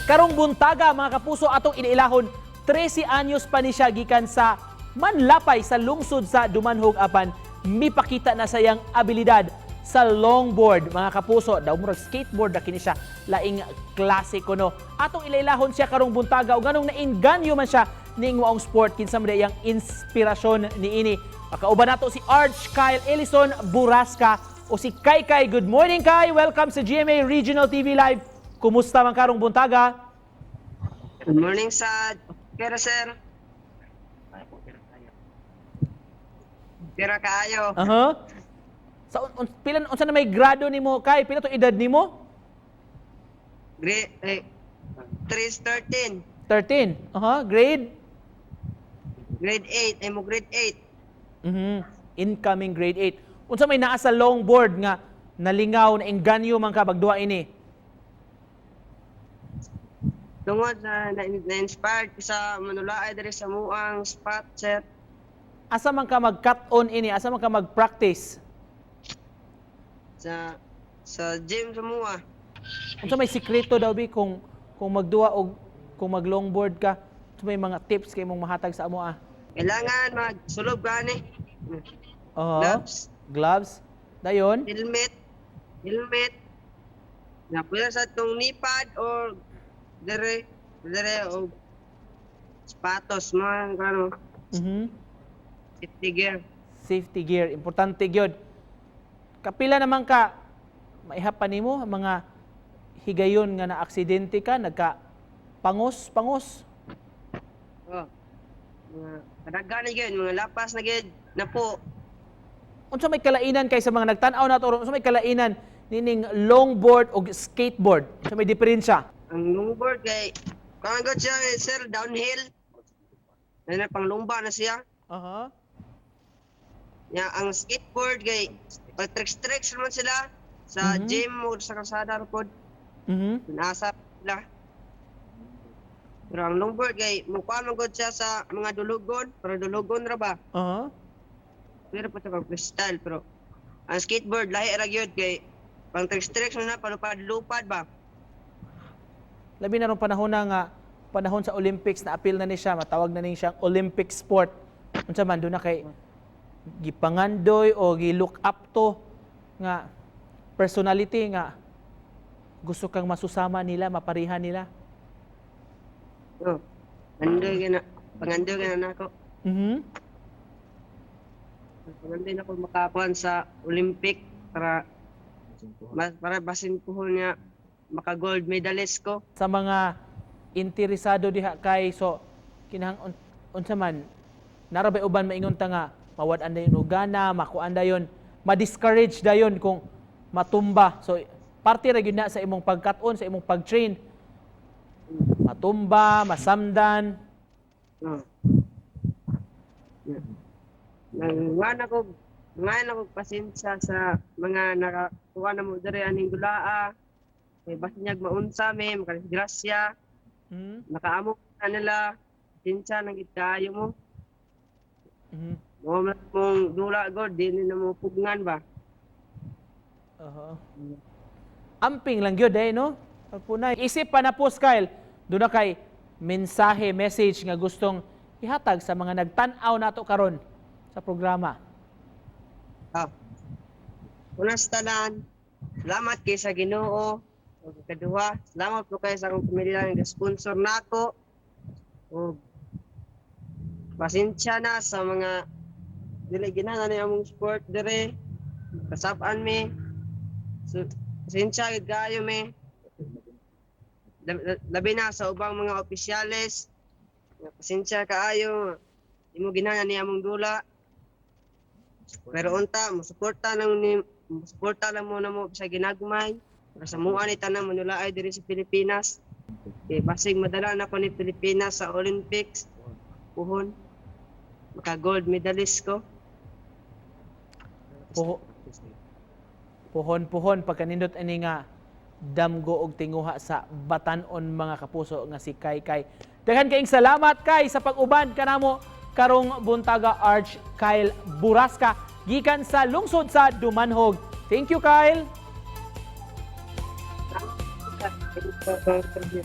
Karong buntaga, mga kapuso, atong iniilahon, 13 anyos pa ni siya gikan sa Manlapay sa lungsod sa Dumanhog, apan mipakita na sayang abilidad sa longboard, mga kapuso. Daw murag skateboard na kini siya, laing klase kuno. Atong ilailahon siya karong buntaga ug nganong nainganyo man siya ning maong sport, kinsa man iyang inspirasyon niini. Makauban nato si Arch Kyle Ellison Burasca o si Kai Kai. Good morning, Kai. Welcome sa GMA Regional TV Live. Kumusta man karong buntaga? Good morning sa Pero sir. Pero kaayo. Sa un, pila, unsa na may grado nimo, Kai? Pila to edad nimo? Grade 3 13. 13. Grade? Grade 8. Ay mo grade 8. Incoming grade 8. Unsa may naa sa longboard nga nalingaw, na engganyo man ka bagduwa ini? Tungod na na-inspired ko sa manulaay diri sa muang spot, sir. Asa man ka mag-cut on ini? Asa man ka mag-practice? Sa gym sa mua. Unsa may sikreto daw bi kung magduwa og kung mag-longboard ka? Unsa may mga tips kay imong mahatag sa amo ah? Kailangan magsulob gani. Gloves, Gloves. Dayon. Helmet, helmet. Na pwede sa itong knee pad or dire dire o sapatos mga ano, safety gear. Safety gear, importante gyud. Kapila naman ka maihap pa nimo ang mga higayon nga na aksidente ka, nagka pangos pangos? Oh. Mga kadagan na gyud, mga lapas na gyud na po. Unsa may kalainan kay sa mga nagtan-aw nato ron, unsa may kalainan nining longboard og skateboard? Unsa may diferensya? Ang longboard kay kuan gud siya eh, sir, downhill. Ano na pang lumba na siya. Nya ang skateboard kay pag tricks tricks naman sila sa gym o sa kalsada ra pod. Nasa sila. Pero ang longboard kay mukha man gud siya sa mga dulugon, pero dulugon ra ba? Pero pa siya pang freestyle, pero ang skateboard lahi ra gyud kay pang tricks tricks man na, palupad-lupad ba. Labi na rong panahon na nga panahon sa Olympics, na appeal na ni siya, matawag na ni siyang Olympic sport. Unsa man do na kay gipangandoy o gi-look up to nga personality nga gusto kang masusama nila, maparihan nila? Oh. Andoy gyud na, pangandoy gyud na nako. Pangandoy na ko makakuan sa Olympic para mas para basin ko niya maka gold medalist ko. Sa mga interesado diha kay, so kinahang unsa man narabay uban maingon ta nga mawad-an dayon og gana, makuan dayon, ma-discourage dayon kung matumba. So parte ra gyud na sa imong pagkat-on, sa imong pag-train, matumba, masamdan. Oh. Yeah. Ngan ako pasensya sa mga nakakuha na mo diri aning dulaa. Kay basin niyag maunsa me, makadisgrasya, nakaamo na nila. Pasensya nang gid kaayo mo. Mo man mong dula god, di ni na mo pugngan ba. Amping lang gyud eh, no? Pagpunay. Isip pa na po, Kyle, doon na kay mensahe, message nga gustong ihatag sa mga nagtan-aw nato karon sa programa. Ah. Una sa tanan, salamat kay sa Ginoo. Ug kaduha, salamat po kay sa akong pamilya nga sponsor nako. Ug pasensya na sa mga dili ginana ni among sport dire. Kasab-an mi. So, pasensya gid kaayo mi. Labi na sa ubang mga opisyales. Pasensya kaayo. Imo ginana ni among dula. Pero unta, musuporta lang mo na mo sa ginagmay. Para sa mua ni tanang manulaay diri sa Pilipinas. Kay basig madala na ko ni Pilipinas sa Olympics. Puhon. Maka gold medalist ko. Puhon puhon pagkanindot ani nga damgo og tinguha sa batan-on, mga kapuso, nga si Kai Kai. Daghan kaayong salamat, Kai, sa pag-uban kanamo karong buntaga, Arch Kyle Burasca gikan sa lungsod sa Dumanhog. Thank you, Kyle. Thank you.